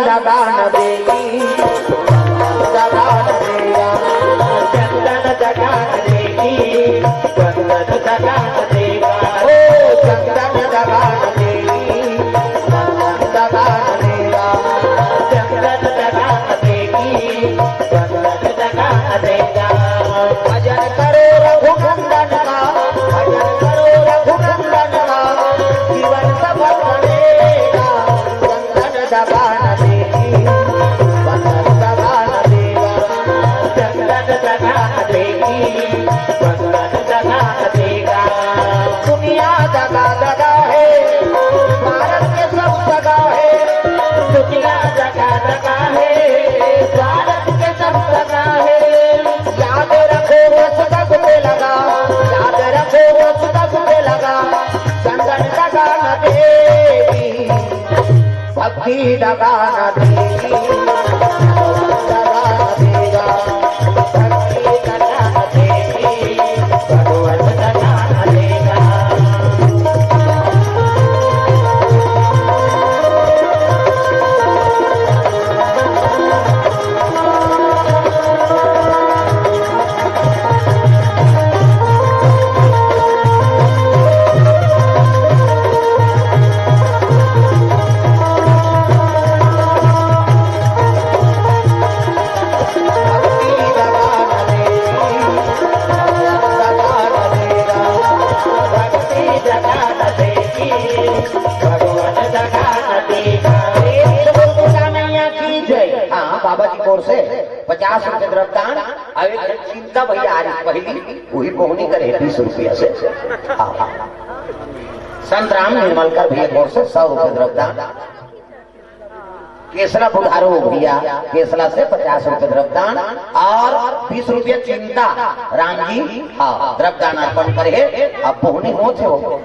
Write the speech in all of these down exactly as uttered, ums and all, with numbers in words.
लगान देगी, लगान देगा। चंदन लगान देगी, चंदन लगान देगा। ओ चंदन लगान देगी, चंदन लगान देगा। चंदन लगान देगी, चंदन लगान देगा। भजन करो रघुनंदन का, भजन करो रघुनंदन का, जीवन सफल बनेगा। चंदन लगान देगी, चंदन लगान देगा। चंदन लगान देगी, चंदन लगान देगा। दुनिया दगा दगा है, भारत के सब दगा है। दुनिया दगा दगा है, भारत के सब दगा है। याद रखो बस दग पे लगा, याद रखो बस दग पे लगा। चंदन लगान देगी, भक्ति लगान देगी, भगवान लगान देगा। भक्ति लगान देगी, भगवान लगान देगा। हाँ, बाबा जी की ओर से पचास रुपए द्रव्यदान, अउ एक चिंता भैया आ रही पहली, वही बोहनी करे बीस रुपया से। हाँ, हाँ। संत राम निर्मलकर भैया की ओर से सौ रुपए द्रव्यदान। केसला बुधारो भैया, केसला से पचास रुपए द्रव्यदान अउ बीस रुपया चिंता राम जी, हाँ, द्रव्यदान अर्पण करे हे। अब बोहनी होत हे वो।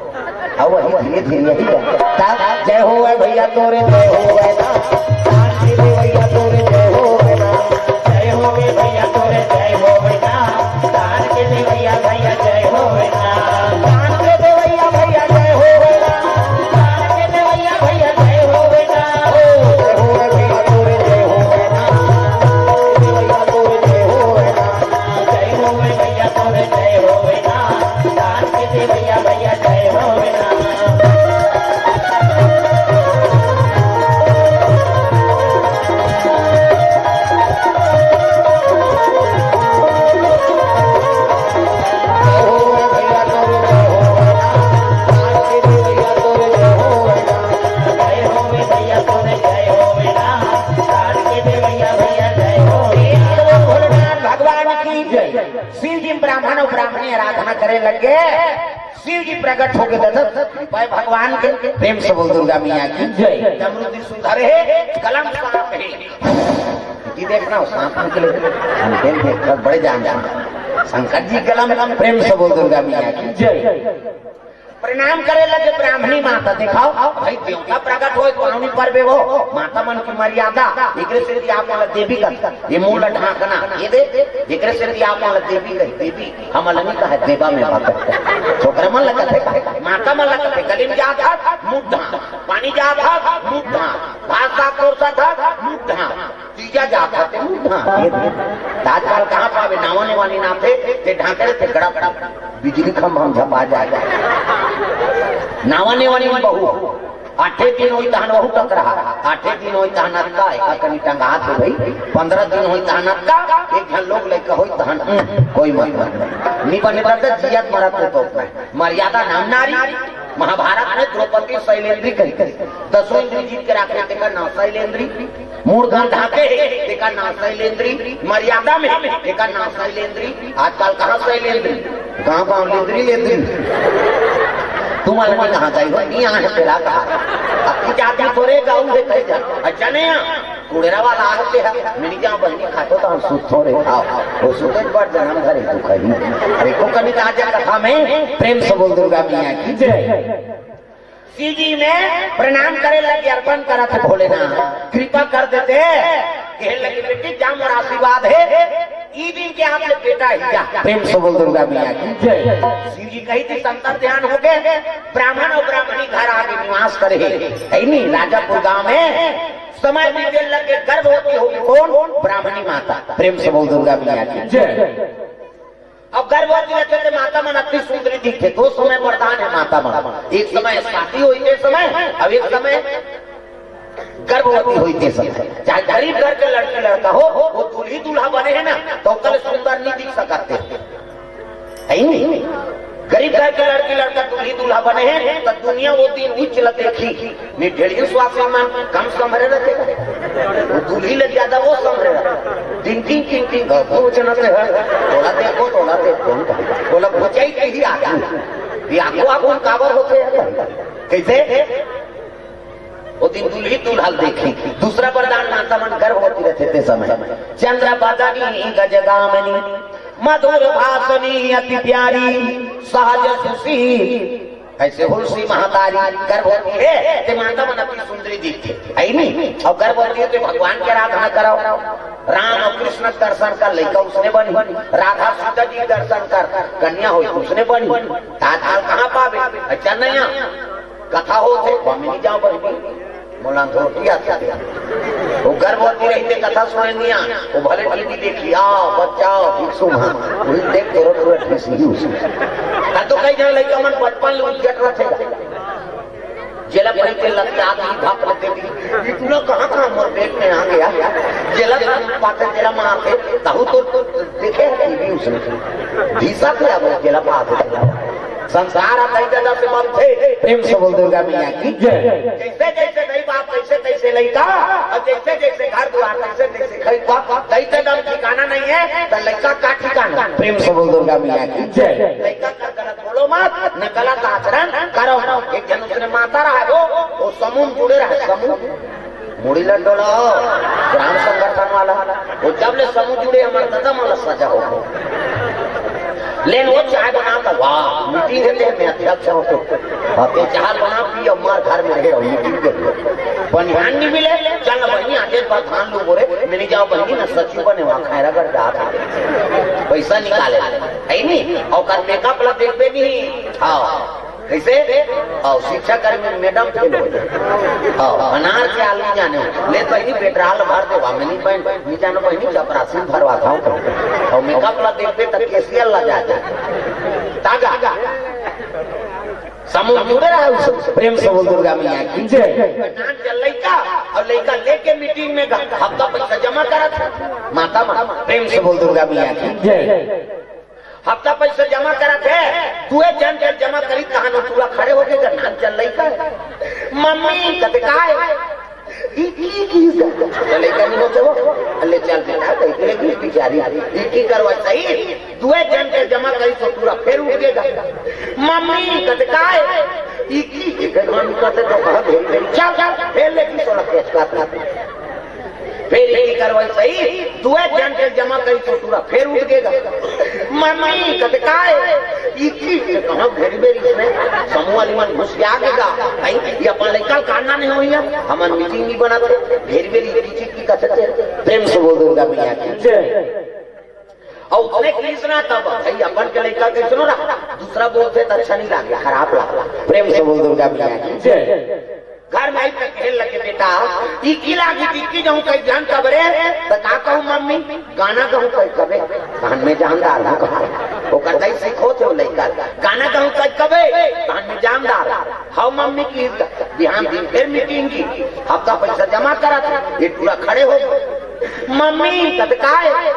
अब वही धीरे धीरे यही है। तब जय हो भैया तोरे, जय हो भैया। शांति भैया तोरे, जय हो भैया। जय हो भैया तोरे, जय हो भैया। दान के देवैया भैया जय होवे ना। दान के देवैया भैया जय होवे ना। दान के देवैया भैया जय होवे ना। ओ, जय होवे भैया तोरे जय होवे ना। देवैया तोरे जय होवे ना। जय होवे भैया तोरे जय होवे ना। दान के देवैया भैया जय होवे ना। भगवान की जय। शिव जी ब्राह्मण अउ ब्राह्मणी आराधना करे लगे। शिव जी प्रकट होके दस कृपा भगवान के। प्रेम से बोल दुर्गा मैया की जय। डमरू त्रिशूल धरे हे, गला म सांप हे। जी देखना हो, सांप निकले। हम देख देख कर बड़े जान जान। शंकर जी गला म। प्रेम से बोल दुर्गा मैया की जय। प्रणाम करे लगे ब्राह्मणी माता, देखाव भाई, देवता प्रकट होय, कोनो भी पर्व हो, माता मन की मर्यादा, एकरे सेती आप मन ला देवी कथे, ये मुंह ला ढांकना, ये दे, एकरे सेती आप मन ला देवी कथे, देवी। हमन ला नइ कहे देवा में भक्त। छोकरा मन ला कथे का? माता मन ला कथे, गली में जात हस, मुंह ढांक। पानी जात हस, मुंह ढांक। भात साग परोसत हस, मुंह ढांक। तीजा जात हस, ते मुंह ढांक। ये दे। आजकल कहाँ पाबे? नावा नेवानी नाथे, ते ढांके रहिथे, गड़प, गड़प। बिजली खंभा में झपा जाय। नावा नेवानी बहू। आठे दिन होई तहन वहू टकरा, आठे दिन होई तहन अतका, एका कनी टंगात हे भई, पंद्रह दिन होई तहन अतका, एक झन लोग लइका होई तहन, उम, कोई मतलब नहीं। नी बने त जियत मरत तो, तो अपना मर्यादा नाम नारी, महाभारत में द्रौपदी शैलेंद्री कही, दसों इंद्री जीत के राखे, तेकर नाम शैलेंद्री। मूड़ गांव ढाके हे, तेकर नाम शैलेंद्री। मर्यादा में, तेकर नाम शैलेंद्री। आजकल कहाँ शैलेंद्री? गांव गांव लेंद्री लेंद्री। तुम्हारे में कहाँ गई हो? नहीं आने तेरा कहा। अब कुछ आदमी थोड़े गाँव से कहे जा। अच्छा नहीं आ? कुड़ेरा वाला आते हैं। मिल जाओ बहनी खातो तो हम सुत थोड़े खाओ। वो सुते पर जन्म धरे तू कहीं। अरे को कभी कहा जा कथा में? प्रेम से बोल दुर्गा मैया की जय। शिव जी में प्रणाम करे लगे, अर्पण करत हे भोलेनाथ, कृपा कर देते, कहे लगे, "बेटी, जा मोर आशीर्वाद हे, ई दिन के आप ले बेटा ही जा। प्रेम से बोल दुर्गा मैया की जय। शिव जी कही थी संतर ध्यान हो गए, ब्राह्मण और ब्राह्मणी घर आके निवास करे है, है नी? राजापुर गांव में समय बीते लगे, गर्भवती होगी कौन? ब्राह्मणी माता। प्रेम से बोल दुर्गा मैया की जय। अब गर्भवती रहते थे, माता मन अति सुंदरी दिखते, दो समय वरदान है माता मन। एक समय शादी होते समय, अब एक समय गर्भवती होते समय। चाहे गरीब घर के लड़की लड़का हो, वो दूल्ही दूल्हा बने हैं ना, तो कल सुंदर नहीं दिख सकते, है नी? गरीब घर के लड़की लड़का दूल्ही दूल्हा बने हैं, तो दुनिया वो दिन उच्च ल देखी। नी ढेड़िन सुवासिन मन कम संभरे रहते हैं। वो दूल्ही ले ज्यादा वो संभरे रहते हैं। टिंग टिंग टिंग टिंग, घर को चलते हैं। थोड़ा देखो, थोड़ा देखो। बोला, बुझाई के ही आदमी। ये आगू आगू काबर होते हैं। कैसे? वो दिन दूल्ही दूल्हा देखी। दूसरा वरदान माता मन गर्भवती रहते थे समय। चंद्र बदनी गजगामनी, मधुर भाषणी अति प्यारी, सहज सुशील। ऐसे हुलसी महतारी गर्भवती है, ते माता मन अति सुंदरी दिखते, है नी? और गर्भवती है तो भगवान की आराधना कराओ, राम और कृष्ण के दर्शन कर, लइका उसने बनी, राधा सीता जी के दर्शन कर, कन्या हो उसने बनी। आजकल कहाँ पावे? अच्छा नहीं है। कथा होथे, वहाँ में नहीं जाओ बहिनी, मोला धोती आथे। वो गर्भवती रहिथे, कथा सुने नहीं आ, वो भले टीवी देखी, आओ, बच्चा आओ, भिक्षु माँ, वही देख तोरो पूरा ठिसी ही उसी। ता तो कई जन लइका मन बचपन ले उज्जट रहथे। जेला पहन के लत्ता दी, भाप लेते दी। इतना कहाँ कहाँ मोर पेट में आ गया। जेला पाते, जेला मारते, ताहू तो देखे है टीवी उसने। भीसा थे अब जेला पाते। संसार ह दई ददा से बनथे। प्रेम से बोल दुर्गा मैया की जय। जैसे जैसे दई बाप, तैसे तैसे लइका, और जैसे जैसे घर दुआर, तैसे तैसे खरीद बाप, दई ददा में ठिकाना नहीं है, तो लइका का ठिकाना? प्रेम से बोल दुर्गा मैया की जय। लइका का गलत बोलो मत, न गलत आचरण करो। एक जन उसने माता रहा वो, वो समूह जुड़े रहे, समूह। मुड़ी ल डोलाओ, ग्राम संगठन वाला। वो जब ले समूह जुड़े, हमर दादा मन ल सजा हो। लेन वो चाय बनाता, वाह, मीटिंग है, ते मैं अध्यक्ष हूँ तो। हाँ, ते चाय बना पी, हमार घर में रहे, मीटिंग के लिए। बनिहान नहीं मिले, चल बहिनी, आगे बार धान लो बोरे, मैं नहीं जाओ बहिनी, ना सचिव बने, वहाँ खैरागढ़ जात है। पैसा निकाले, है नहीं? और कर मेकअप ला देखबे नहीं। हाँ। कैसे? और शिक्षा कर्मी मैडम फेल हो गए। हाँ, अनार के आलू जाने हो। ले बहिनी पेट्रोल भर दे, वहाँ में नहीं बहन, नहीं जानो बहिनी, चपरासी भरवा था। और मेकअप ला देखते तक केसीएल ला जाते। तागा। समूह जुड़े रहा उस प्रेम से बोल दुर्गा मैया की जय। नाम चल लइका और लइका लेके मीटिंग में ग-, हफ्ता पैसा जमा करा था। माता माँ प्रेम से बोल दुर्गा मैया की जय। हफ्ता पैसा जमा करत हे, दुए झन के जमा करी, तहान ओ टूरा खड़े होके गन्ना चल लइका। मम्मी, कते काय? ई की की? तो लइका नहीं होते वो। अल्ले चल बेटा, कहीं के लगी बेचारी। ई की करवा सही? दुए झन के जमा करी तो टूरा फिर उठ गएगा। मम्मी, कते काय? ई की? एक मम्मी कहते तो कहा भेल भेल। चल, चल, भेल लेकिन सोलह के अस्पताल। फेर इही करवाई सही, दुए झन के जमा करी तो टूरा फेर उठ गेगा। मम्मी, कते काय? ई की? कहाँ भेरी बेरी इसने? समूह वाली मन घुस के आ गेगा। भाई, ये अपन लइका काटना नहीं होई है। हमन मीटिंग नहीं बनाते। भेरी बेरी की चीज की कसर से। प्रेम से बोल दुर्गा मैया की जय। और उसने कृष्णा तब, भाई, अपन के लइका कैसनो रहा, दूसरा बोलते तो अच्छा नहीं लागे, खराब लागे। प्रेम से बोल दुर्गा मैया की जय। घर में आई त कहे लगे, "बेटा, इकी लागी, इकी जाऊं कहीं ध्यान कबरे, त का कहूं मम्मी, गाना गाऊं कहीं कबे, कान में जानदार हूं कहा।" ओकर दई सीखो थे वो लइका, "गाना गाऊं कहीं कबे, कान में जानदार।" "हाउ मम्मी" की, बिहान दिन फिर मीटिंग की, हफ्ता पैसा जमा करा था, ये टूरा खड़े हो गए। "मम्मी, कत काय?"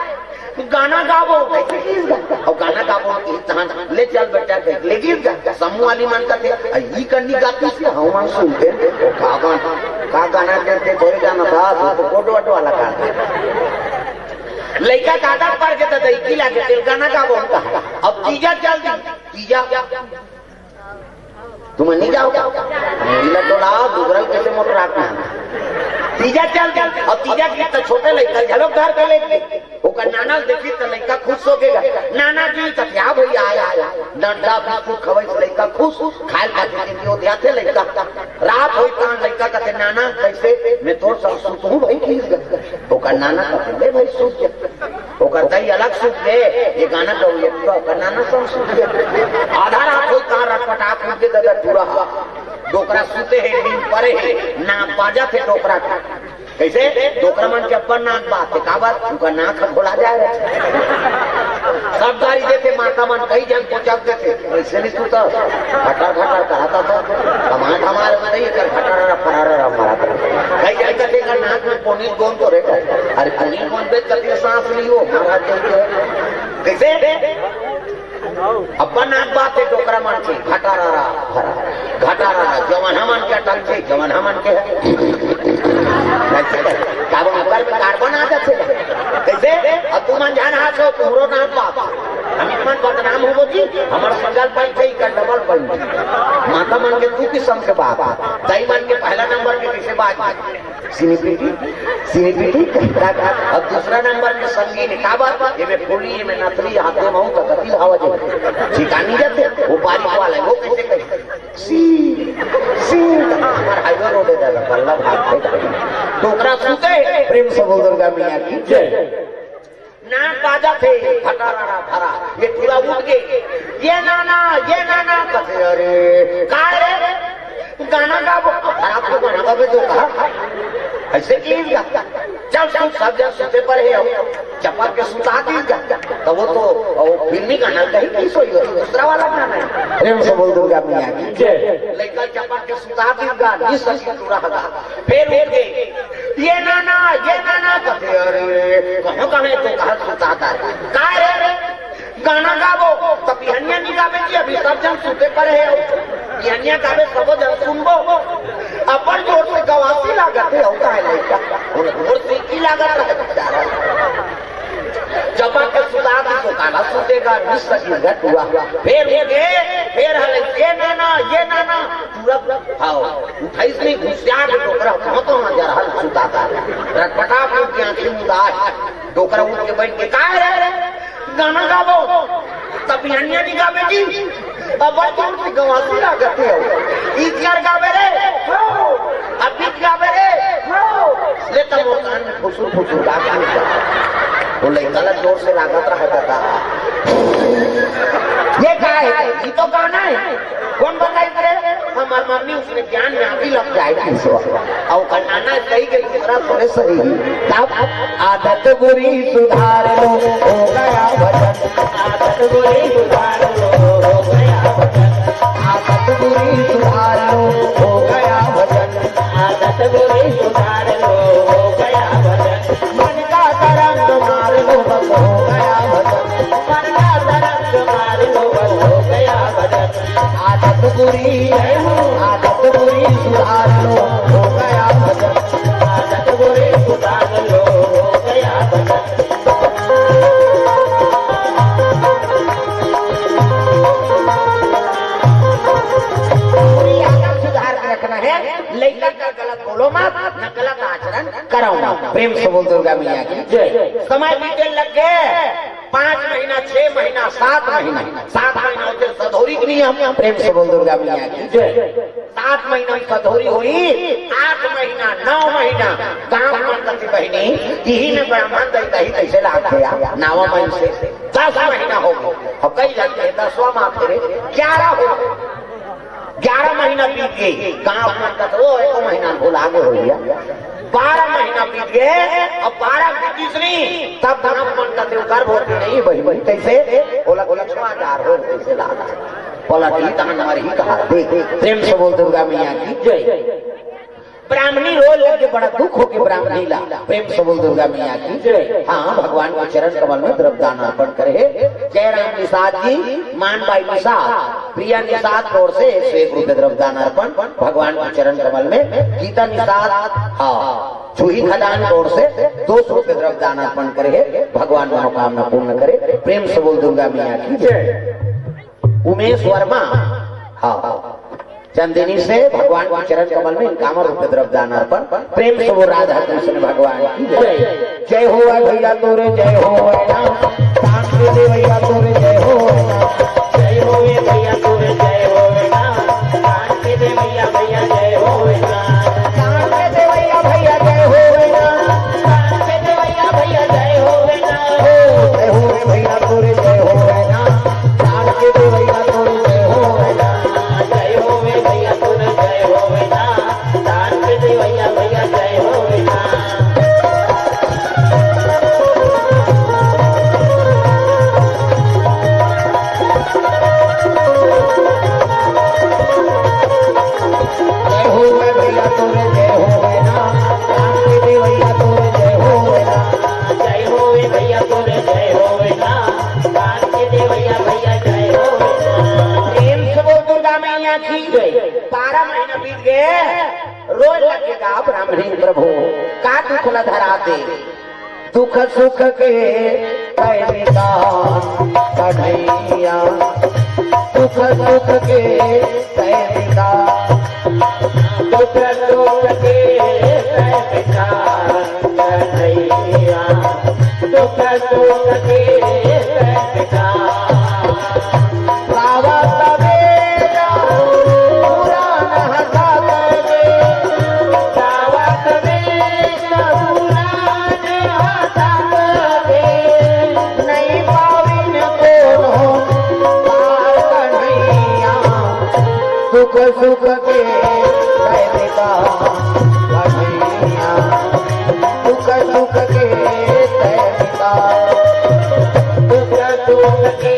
गाना गाबो, कैसे गीत गा? और गाना गाबो, गीत तहां ले चल बेटा, देख ले गीत गा। समूह वाली मन करते, "आ, ई कन्नी गाती से हम मन सुनते, वो का गाना, का गाना करते, थोड़े गाना था, तो कोट वट वाला गाना।" लइका दादा पर के दादा इकी लागे, तेल गाना गाबो, हम कहा। अब तीजा चल दी, तीजा तुम नहीं जाओ? मेरी लड्डो लाओ, डुगरल कैसे मोटर रखना। तीजा चल, चल, और तीजा की तो छोटे लइका, चलो घर का लेके। ओकर नाना देखी तो लइका खुश हो गया। नाना जी तो क्या भैया आया, आया। डंडा बिस्कुट खवाई से लइका खुश, खाए खाते दिन वो दिया थे लइका। रात होई तान लइका कहते, "नाना, कैसे? मैं तोर संग सुतहूं भाई, please।" ओकर नाना कहते, "ले भाई, सुत जा।" ओकर दाई अलग ये गाना गउले, तो ओकर नाना संग सुत गे। आधा रात होई, कहाँ रटपटा कूद के ददा टूरा हा। डोकरा सुते हे, नींद परे हे, नाक बाजत हे डोकरा के। कइसे? डोकरा मन के अब्बड़ नाक बाजथे, काबर? उनका नाक ह घोला जाए रहिथे। सब गारी देथे, माता मन कई झन कोचक देथे, "अइसे नइ सुतस, घटर घटर कहत हस, कमाए धमाए बताइए, कर घटर फरार मरत रहे।" कई झन कथे, "एकर नाक में पोनील गोंद तो रे।" अरे, पोनील गोंद बेच कति सांस लियो, महाराज जी के। कइसे? अपन नाक बाजथे डोकरा मन के, घटारारा भरा, घटारारा, जवन हमन के अटल थे, जवन हमन के। कइसे? काबर ओकर में कार्बन आ जाथे। कइसे? अब तुमन झन हांसो, तुमरो नाक बाज। हम इतमन बदनाम होबो जी, हमर सिंगल पॉइंट हे, इकर डबल पॉइंट। माता मन के दू किसम के बात, दाई मन के पहला नंबर के कइसे बात? सिनीपीटी, सिनीपीटी, अब दूसरा नंबर में संगीन, काबर? एमे फूली, एमे नथली, हाथे महू का कति धावा जे। ठिकानी जाथे, वो बारी वाला है, वो कइसे कही? सी, सी, हमार हाईवे रोड है दादा, बल्ला भाग है। डोकरा सुते, प्रेम से बोल दुर्गा मैया की जय। नाक बाजत हे, भटारारा भरा, ये टूरा उठ गे, "ये नाना, ये नाना," कथे, "अरे, का रे? गाना गाबो?" "खराब तो गाना गाबे तो कहा, अइसे की गा? चल, सुत, सब झन सुते परे हे, चपक के सुता दीस गा।" तो वो तो, वो फिल्मी गाना कहीं नहीं सोई हो, दूसरा वाला गाना है। प्रेम से बोल दुर्गा मैया की जय। लइका चपक के सुता दीस गा, निस सकी टूरा हगा। फेर उठ गे, "ये नाना, ये नाना," कथे, "अरे, कहाँ, कहाँ हे तो कहाँ सुता गा? का रे, गाना गाबो, त बिहनिया नइ गाबे जी, अभी सब झन सुते परे हे। बिहनिया गाबे, सबो झन सुनबो।" अपन जोर से गवासी लागत हे, होता है लइका। जोर से की लागत रहे बेचारा। चपक के सुता दीस तो काला सुते गा, निस सकी गा टूरा। फेर उठ गे, फेर हले, "ये नाना, ये नाना।" टूरा, हाँ, उठाइस नहीं, घुसिया के डोकरा, कहाँ तो हाँ जरा हल सुता गा। रटपटा के आँखी मुदा हे। डोकरा उठ के बइठ गे, "का रे, गाना गाबो? त बिहनिया नइ गाबे जी? अब्बड़ जोर से गवासी लागत हे। इजगर गाबे रे, अभी गाबे रे।" ले त मोर कान में फुसुर फुसुर गा के निकल। वो लइका ला जोर से लागत रहा दादा। ये का है? ये तो गाना है। कौन बताई रे? हमार मम्मी उसने ज्ञान में आती लग जाए किसो। अउ ओकर नाना सही के दूसरा थोड़े सही। तब आदत बुरी सुधार लो, हो गया भजन। आदत बुरी सुधार लो, हो गया भजन। आदत बुरी सुधार लो, हो गया भजन। आदत बुरी सुधार लो, हो गया भजन। मन का तरंग मार लो, बस हो गया भजन। मन का तरंग मार लो, बस हो गया भजन। आदत बुरी है, आदत बुरी सुधार लो, हो गया भजन। आदत बुरी सुधार लो, हो गया भजन। पूरी आदत सुधार के रखना है। लइका का गलत बोलो मत, न गलत आचरण करो मत। प्रेम से बोल दुर्गा मैया की जय। समय बीते लग गे, पाँच महीना, छह महीना, सात महीना, सात महीना होथे सधौरी के नियम। प्रेम से बोल दुर्गा मैया की जय। सात महीना में सधौरी होई, आठ महीना, नौ महीना गाँव मन कथे बहिनी, इही में ब्राह्मण दई दही कइसे लागथे या? नवा महीना से दस महीना हो गे। अउ कई झन के दसवाँ माथे रे, ग्यारह हो गे। ग्यारह महीना बीत गे, गाँव मन कथे, "ओ, एको महीना भुला गे हो भैया।" बारह महीना बीत गे, अब बारह के बीस नहीं, तब गाँव मन कथे, "गर्भवती नहीं बहिनी, कइसे? ओला, ओला छुआ जार हो, कइसे लागा?" पलट ही तहन मर ही कहा। देख, प्रेम से बोल दुर्गा मैया की जय। ब्राह्मणी रोए लग गे, बड़ा दुख होके ब्राह्मणी ला। प्रेम से बोल दुर्गा मैया की जय। हाँ, भगवान के चरण कमल में द्रव्य दान अर्पण करे हे। जय राम निषाद जी, मान बाई निषाद, प्रिया निषाद की ओर से एक सौ एक रुपये द्रव्य दान अर्पण भगवान के चरण कमल में। गीता निषाद, हाँ, छुही खदान की ओर से दो सौ रुपये द्रव्य दान अर्पण करे हे। भगवान मनोकामना पूर्ण करे। प्रेम से बोल दुर्गा मैया की जय। उमेश वर्मा, हाँ, चंदिनी से भगवान के चरण कमल में इक्यावन रुपये द्रव्य दान अर्पण। प्रेम से वो राधा कृष्ण भगवान की जय। जय हो भैया तोरे, जय हो राम। शांति दे भैया तोरे, जय हो राम। जय हो भैया तोरे, जय हो राम। शांति दे भैया, भैया जय हो राम। शांति दे भैया, भैया जय हो राम। शांति दे भैया, भैया जय हो राम। हो, जय हो रे भैया तोरे, रोए लगेगा ब्राह्मणी प्रभु, का दुख ल धरा दे। दुख सुख के तैं निदान कन्हैया, दुख सुख के तैं निदान, दुख सुख के तैं निदान कन्हैया, दुख सुख के तैं निदान। गावत वेद पुराण हंसत गे, गावत वेद पुराण हंसत गे, नहीं पाविन कोनो पार कन्हैया। दुख सुख के तैं निदान कन्हैया, दुख सुख के तैं निदान, दुख सुख के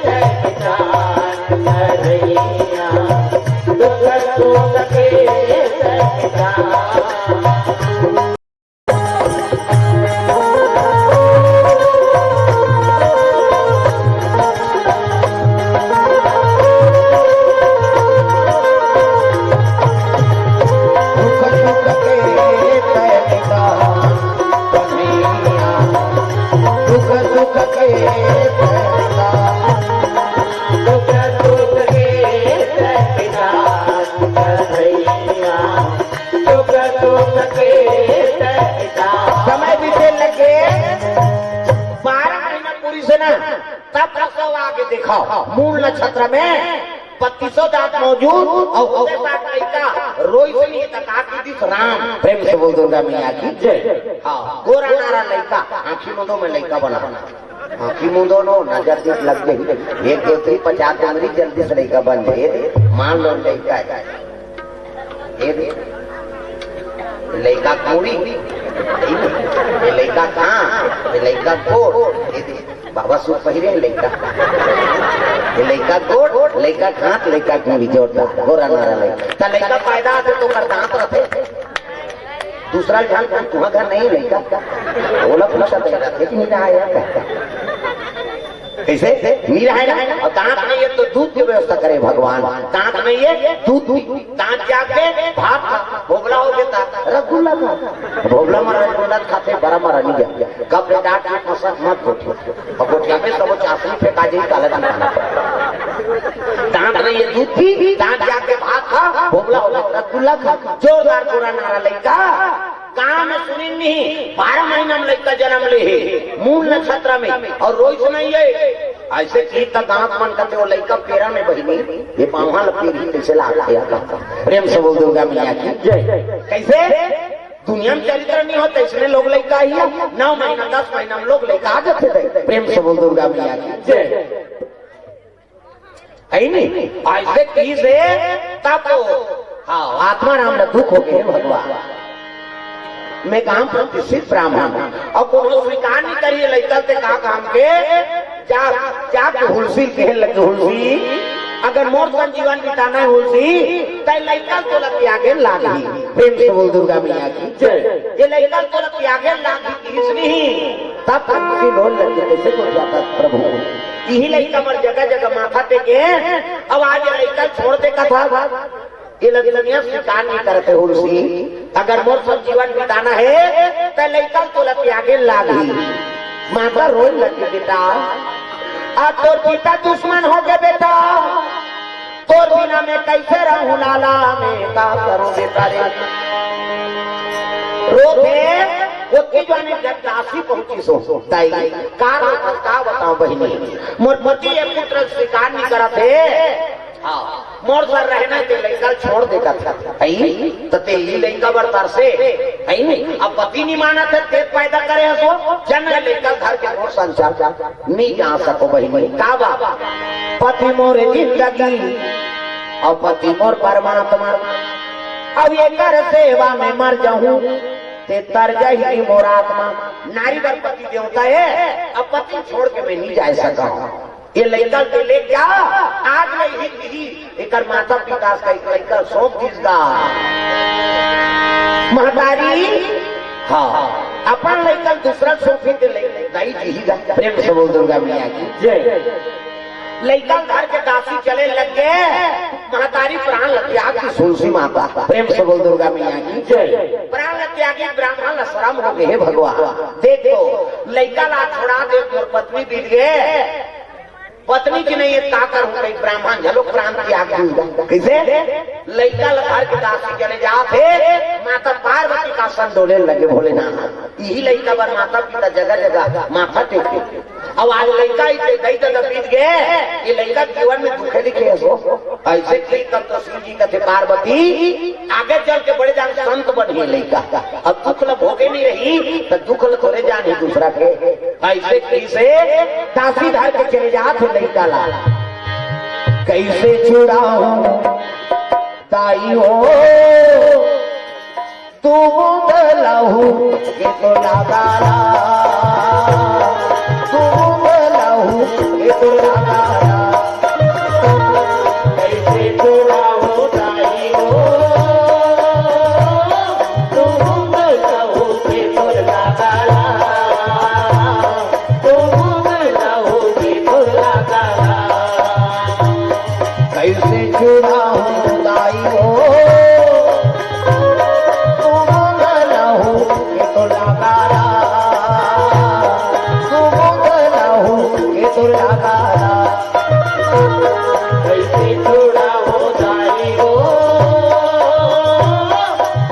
तैं निदान कन्हैया, दुख सुख के तैं निदान। समय बीते लगे, बारह महीना पूरी से ना, तब प्रसव आगे देखो, मूल नक्षत्र में बत्तीसों दांत मौजूद और उसके साथ लइका रोई से नहीं तका की दिस राम। प्रेम से बोल दुर्गा मैया की जय। हाँ, गोरा नारा लइका, आँखी मुंदो में लइका बना, आँखी मुंदो नो, नजर दिस लग गई, एक दो तीन पचास उंगली जल्दी से लइका बन जाए, मान लो लइका है। ये दे। ये लइका कोड़ी। ये लइका कहाँ? ये लइका कोड़। ये दे। बाबा सूट पहिरे हे लइका। ये लइका कोड़, लइका कहाँ, लइका कोड़ी जोरदार। गोरा नारा लइका। त लइका पैदा होथे त ओकर दांत रथे। दूसरा झन कोई तुहा घर नहीं लइका। ओला पूछा तो रथे कि नहीं रहा यार। कैसे? मीरा है ना? और दांत नहीं है तो दूध की व्यवस्था करे भगवान। दांत नहीं है, दूध पी। दांत जाग के भात खा, भोबला हो गया था, रसगुल्ला खा। भोबला मर रसगुल्ला खाते, बड़ा मरा नहीं गया। कब ले डांट के मसक मत गोठिया। और गोठिया में सब चाशनी फेंका जाए, काला नहीं खाना। दांत नहीं है, दूध पी, दांत जाग के भात खा, भोबला हो गया, रसगुल्ला खा। जोरदार पूरा नारा लइका। गांव में सुनी नहीं, बारह महीना में लइका जन्म ले हे, मूल नक्षत्र में, और रोइस नहीं है। ऐसे की त गांव मन कहते वो लइका पेरा में बहिनी, ये पावहा ल पेरही कैसे लागथे या का? प्रेम से बोल दुर्गा मैया की जय। कैसे? दुनिया में चरित्र नहीं होता, इसमें लोग लइका ही है। नौ महीना, दस महीना में लोग लइका आ जाते थे। प्रेम से बोल दुर्गा मैया की जय। है नहीं? ऐसे की से तब, हाँ, आत्मा राम ला दुख हो गए भगवान। मैं गांव प्रतिष्ठित ब्राह्मण और कोनो स्वीकार नहीं करिए लइका ते का काम के जा, जा के हुलसी कहे लगे, हुलसी, अगर मोर संजीवन बिताना है हुलसी, तै लइका तोला त्यागे लागही। प्रेम से बोल दुर्गा मैया की जय। ये लइका तोला त्यागे लागही, इसलिए तब तुलसी लोन लगे, कैसे को जाता प्रभु। इही लइका बर जगह जगह माथा टेके, अब आज ये लइका छोड़ दे कथा। ये लग दुनिया स्वीकार नहीं करते हुलसी। अगर मोर सब जीवन बिताना है, तो लइका तोला त्यागे लागही। माता रोए लगी, बेटा, आ तोर पिता दुश्मन हो गए बेटा, तोर बिना मैं कैसे रहूं लाला, मैं का करूं बेटा रे। रो दे, वो की जाने जब दासी पहुंची सो, ताई, का रो, का बताऊं बहिनी, मोर पति ये पुत्र स्वीकार नहीं करत हे। हाँ, मोर सर रहना ते लइका छोड़ देता था। आई, तो ते ही लइका बर तरसे, आई नहीं। अब पति नहीं माना था, ते पैदा करे हसो, जन लइका घर के मोर संसार नहीं जा सको बहिनी। का बाबा? पति मोर जिंदगी और पति मोर परमात्मा, अब एकर सेवा में मर जाऊं, ते तर जाही मोर आत्मा। नारी बर पति देवता है, अब पति छोड़ के मैं नहीं जा सका। ये लइका के ले जा, आज ले ही, ही एकर माता पिता का एक लइका सौंप दीस गा। महतारी, हाँ, अपन लइका दूसरा सौंपी के ले, दाई जी ही गा। प्रेम से बोल दुर्गा मैया की जय। लइका धर के दासी चले लग गे, महतारी प्राण ल त्याग दिस, तुलसी माता। प्रेम से बोल दुर्गा मैया की जय। प्राण ल त्याग दिस, ब्राह्मण ल शरम हो गे, हे भगवान, देख तो लइका ला छोड़ा दे, मोर पत्नी बीत गे, पत्नी के नहीं हे, का करहूं, कहीं ब्राह्मण घलो प्राण त्याग दिस। कइसे? लइका ल धर के दासी चले जात हे, माता पार्वती के आसन डोले लगे भोलेनाथ। इही लइका बर माता पिता जगह जगह माथा टेके। अब आज लइका ही ते दई ददा बीत गे, ये लइका जीवन में दुखे दिखे हे सो। अइसे कि तब तो शिव जी कथे पार्वती, आगे चल के बड़े जान संत बनही लइका। अब दुख ल भोगे नहीं रही, त दुख ल थोरे जानही दूसरा के। अइसे कइसे दासी धर के चले जात हे लइका ला। कइसे छुड़ाहूं दाई हो, तू बूंद लहू के तो लागा ला, तू बूंद लहू के तो लागा ला। कइसे छुड़ाहूं दाई हो, तू बूंद लहू के तो लागा ला, तू बूंद लहू के तो लागा ला। कइसे छुड़ाहूं दाई हो, तू बूंद लहू के तो लागा ला, तू बूंद लहू के तो लागा ला। कइसे छुड़ाहूं दाई हो,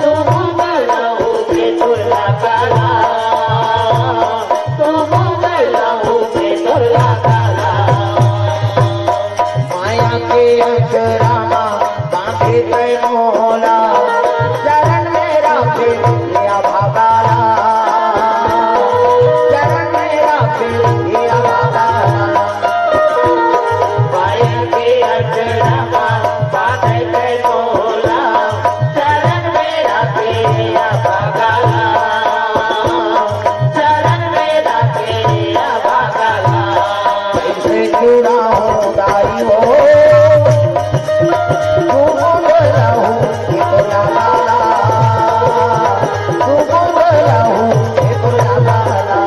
तू बूंद लहू के तो लागा ला, तू बूंद लहू के तो लागा ला। माया के अचरा मा बांधे तै मोला, चरण में राखे लिया भागा ला, चरण में राखे लिया भागा ला। माया के अचरा मा बांधे तै मोला, चरण में राखे लिया भागा ला, चरण में राखे लिया भागा ला। कइसे छुड़ाहूं दाई हो, तू बूंद लहू के तो लागा ला, तू बूंद लहू के तो लागा ला।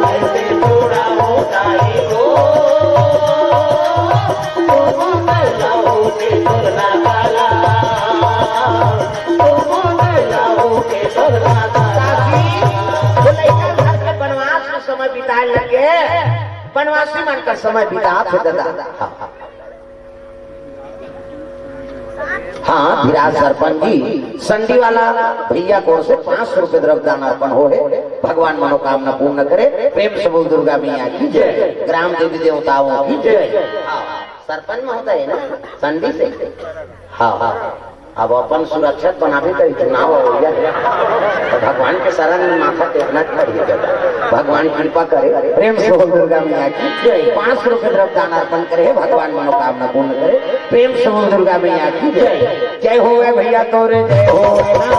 कइसे छुड़ाहूं दाई हो, तू बूंद लहू के तो लागा ला, तू बूंद लहू के तो लागा ला। वो लइका घर के बनवास में समय बिताए लगे। बनवासी मन कर समय बितात हे दादा। हाँ, धीराज सरपंच जी, संडी वाला भैया को से पाँच सौ रुपए द्रव्य दान अर्पण हो हे। भगवान मनोकामना पूर्ण करे। प्रेम से बोल दुर्गा मैया की जय, ग्राम देवी देवताओं की जय। हाँ, सरपंच महोदय हे ना, संडी से। हाँ, हाँ। अब अपन सुरक्षित बनाबे त चुनाव हो गया। तो भगवान के शरण में माथा टेकना पड़ी जाता। भगवान कृपा करे। प्रेम से बोल दुर्गा मैया की जय। पाँच सौ रुपए द्रव्य दान अर्पण करे, भगवान मनोकामना पूर्ण करे। प्रेम से बोल दुर्गा मैया की जय। जय होवे भैया तोरे जय होवे ना,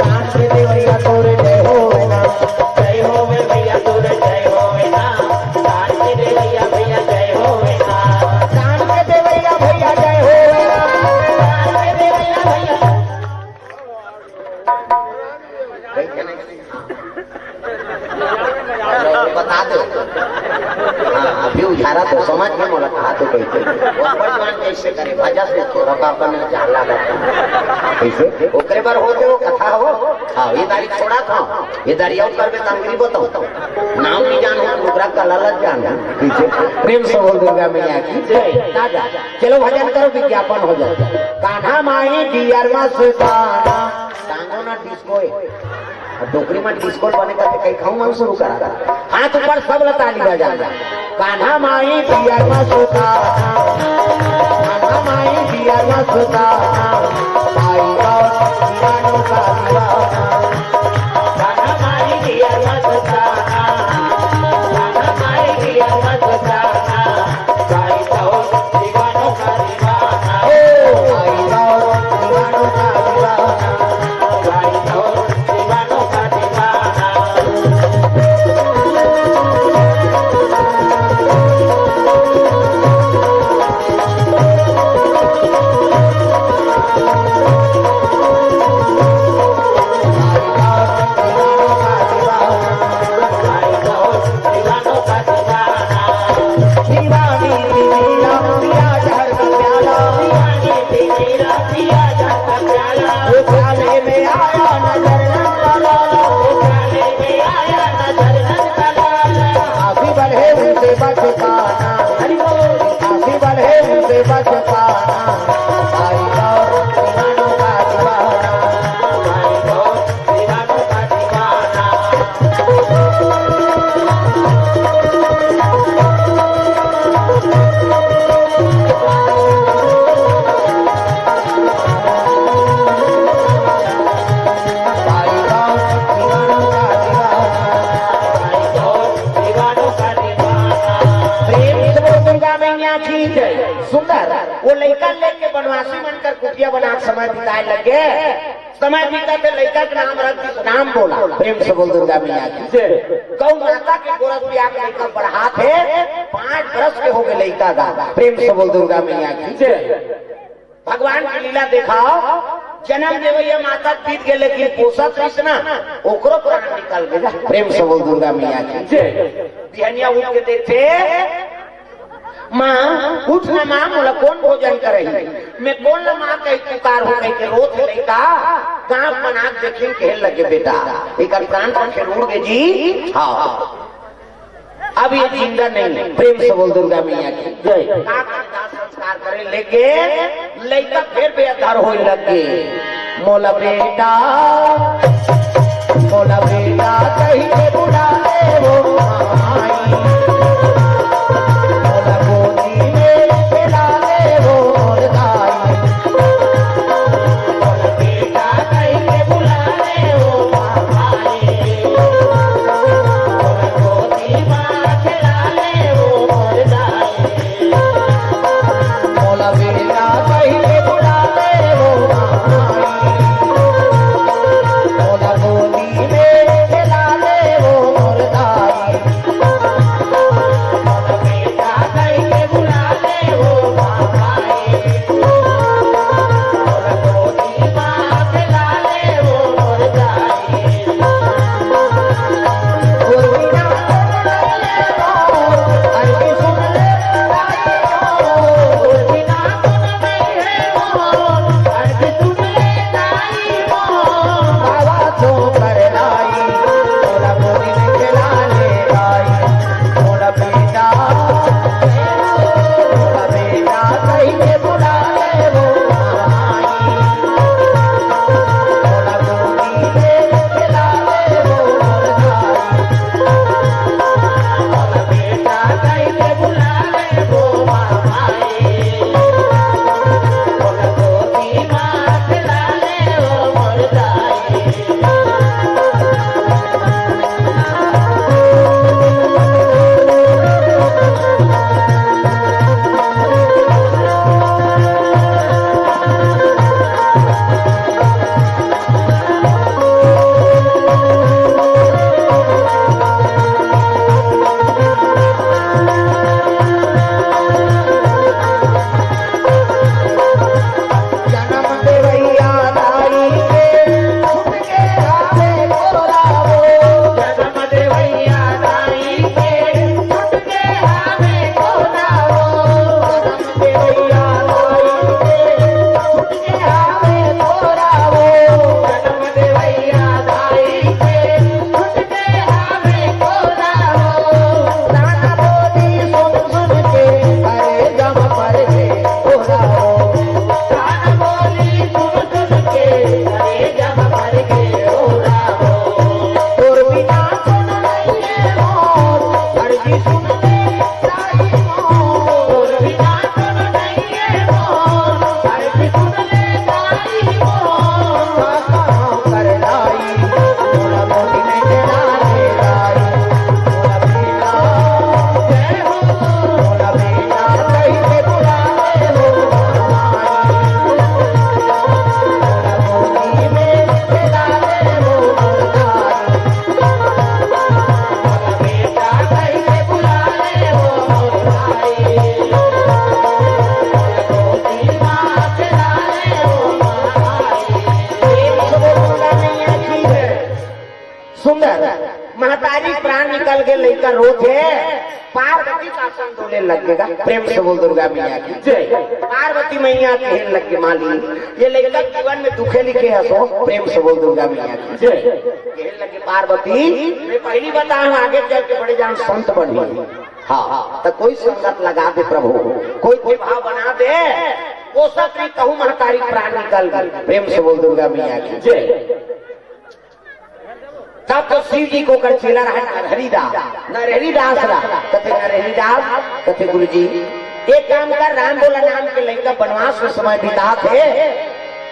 कान के देवैया तोरे जय होवे ना। जय होवे भैया तोरे जय होवे ना, कान के देवैया भैया जय होवे ना। कान के देवैया भैया जय होवे ना, कान के देवैया भैया। बता दो। हाँ, अभी उजारा तो समझ में मोला कहा तो कही थे। वो अपन मन कैसे करे, भजा से थोड़ा का अपन जान लगा। कैसे? ओकरे बर होते हो, कथा हो। हाँ, ये दारी छोड़ा था। ये दारी और करबे त अंगरी बताओ। नाम नहीं जानो, डोकरा का लालच जानो। कैसे? प्रेम से बोल दुर्गा मैया की जय। दादा, चलो भजन करो, विज्ञापन हो जाए। कान्हा माई दियर मा सुताना। टांगो ना डिस्को है। अब डोकरी में डिस्को बने का कहीं खाऊं हम शुरू करा था। हाथ ऊपर सब ला ताली बजा। कान्हा माई दियर मा सुताना। कान्हा माई दियर मा सुताना। भाई और दीवानों का दीवाना। कान्हा माई दियर मा सुताना। कान्हा माई दियर मा सुताना। भाई और दीवानों का दीवाना। ओ भाई और दीवानों का दीवाना। भाई और दीवानों का दीवाना। बच पाना, हरि बोल। आगे बढ़े उनसे बच पाना, भाई गौर दीवानों का दीवाना, भाई गौर दीवानों का दीवाना। भाई गौर दीवानों का दीवाना, भाई गौर दीवानों का दीवाना। प्रेम से बोल दुर्गा मैया की जय। सुंदर, वो लइका लेके बनवासी मन कर कुटिया बना के समय बिताए लगे। समय बीता थे, लइका के नाम रख दिस राम बोला। प्रेम से बोल दुर्गा मैया की जय। गौ माता के गोरस पिया के लइका बढ़ात हे, पाँच बरस के हो गए लइका दा। प्रेम से बोल दुर्गा मैया की जय। भगवान की लीला देखाओ, जन्म देवैया माता बीत गए, लेकिन पोसत रहिस ना, ओकरो प्राण निकल गए। प्रेम से बोल दुर्गा मैया की जय। बिहनिया उठ के देखते, माँ, उठ ना माँ, मोला कोन भोजन करही? मैं कोन ला माँ कही पुकार हूँ कही के रोत हे लइका, गाँव बना के देखिन कहे लगे बेटा, एकर प्राण पखेरु उड़ गे जी। हाँ, अब ये जिंदा नहीं है। प्रेम से बोल दुर्गा मैया की जय। का करे दाह संस्कार करे, लेकिन लइका फिर बेअदहर होए लग गे। मोला बेटा, मोला बेटा कही के बुला ले वो माई। मोला गोदी में खेला ले वो मोर दाई। मोला बेटा कही के बुला ले वो माई। मोला गोदी में खेला ले वो मोर दाई। मोला बेटा कही के बुला ले वो माई। मोला गोदी में खेला ले वो मोर दाई। मोला बेटा कही के बुला ले वो माई। मोला गोदी में खेला ले वो मोर दाई। सुंदर, महतारी प्राण निकल के लइका रोत हे। पार्वती शासन डोले लग गे गा। प्रेम से बोल दुर्गा मैया की जय। पार्वती मैया कहे लग गे, मालिक, ये लइका जीवन में दुखे लिखे हसो। प्रेम से बोल दुर्गा मैया की जय। कहे लग गे, पार्वती, मैं पहली बता हूँ, आगे चल के बड़े जान संत बनी। हाँ, तो कोई संगत लगा दे प्रभु, कोई कोई भाव बना दे, वो सब नहीं कहूँ महतारी प्राण निकल गई। प्रेम से बोल दुर्गा मैया की जय। तब तो शिव जी को कर चेला रहा नरहरि दास, नरहरि दास रहा। कथे नरहरि दास, कथे गुरु जी, एक काम कर, राम भोला नाम के लइका बनवास में समय बिताथे,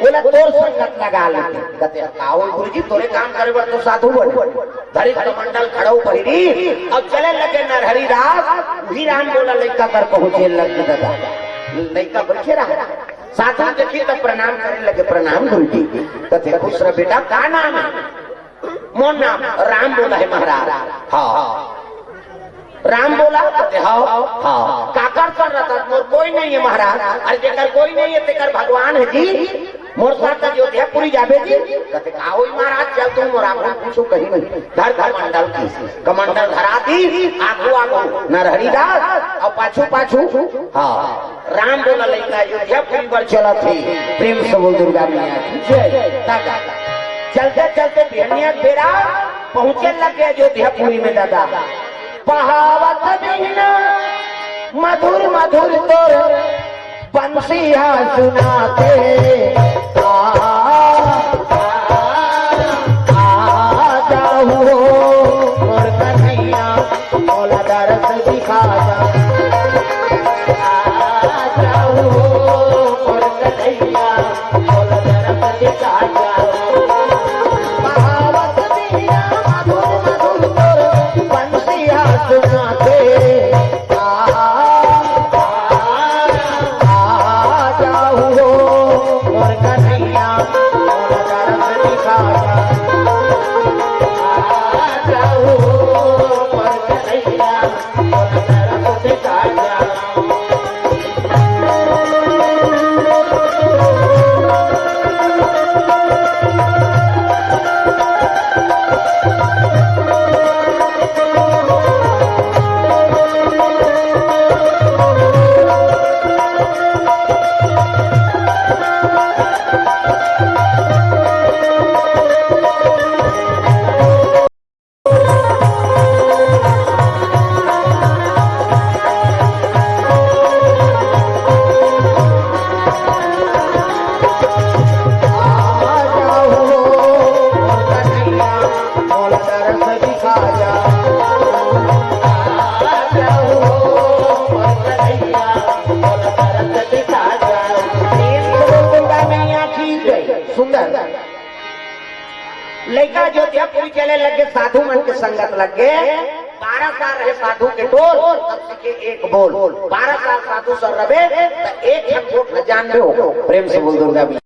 बोला तोर संगत लगा लेते। कथे का हो गुरु जी, तोरे काम करे बर तो साधु बने। धरे कमंडल खड़ाऊ पहिरी, अब चले लगे नरहरि दास, वही राम भोला लइका कर पहुंचे लग गे दादा। लइका बइठे रहा, साधु देखी तब प्रणाम करे लगे, प्रणाम गुरु जी। कथे खुश रह बेटा, का नाम है? मोर नाम राम भोला है महाराज। हाँ। राम भोला? कथे हाँ। हाँ। काकर संग रहता? मोर कोई नहीं है महाराज। अरे जेकर कोई नहीं है तेकर भगवान है जी। मोर साथ अयोध्यापुरी जाबे जी। कथे का होई महाराज, चल तू मोर आगू कुछू कहीं नहीं। धर कमंडल की, कमंडल धरा दी, आगू आगू नरहरि दास अउ पाछू पाछू। हाँ। राम भोला लइका अयोध्यापुरी बर चलत हे। प्रेम से बोल दुर्गा मैया की जय। दादा, चलते चलते बिहनिया के बेरा पहुंचे लगे अयोध्यापुरी में दादा। बहावत बिहना मधुर मधुर तोर बंसिया सुनाथे। आ, आ, आ जाहू मोर कन्हैया, मोला दरस दिखा जा। आ जाहू मोर कन्हैया, मोला दरस दिखा जा। बहावत बिहना मधुर मधुर तोर बंसिया सुनाथे। आ, आ, आ जाहू हो मोर कन्हैया, मोर दरस दिखा जा। आ जाहू हो मोर कन्हैया, मोर दरस दिखा जा। सुंदर। लइका अयोध्यापुरी चले लगे, साधु मन के संगत लगे। बारह साल रहे साधु के टोल, तब सीखे एक बोल। बारह साल साधु संग रहे, त एक झन गोठ ल जान ले हो। प्रेम से बोल दुर्गा मैया।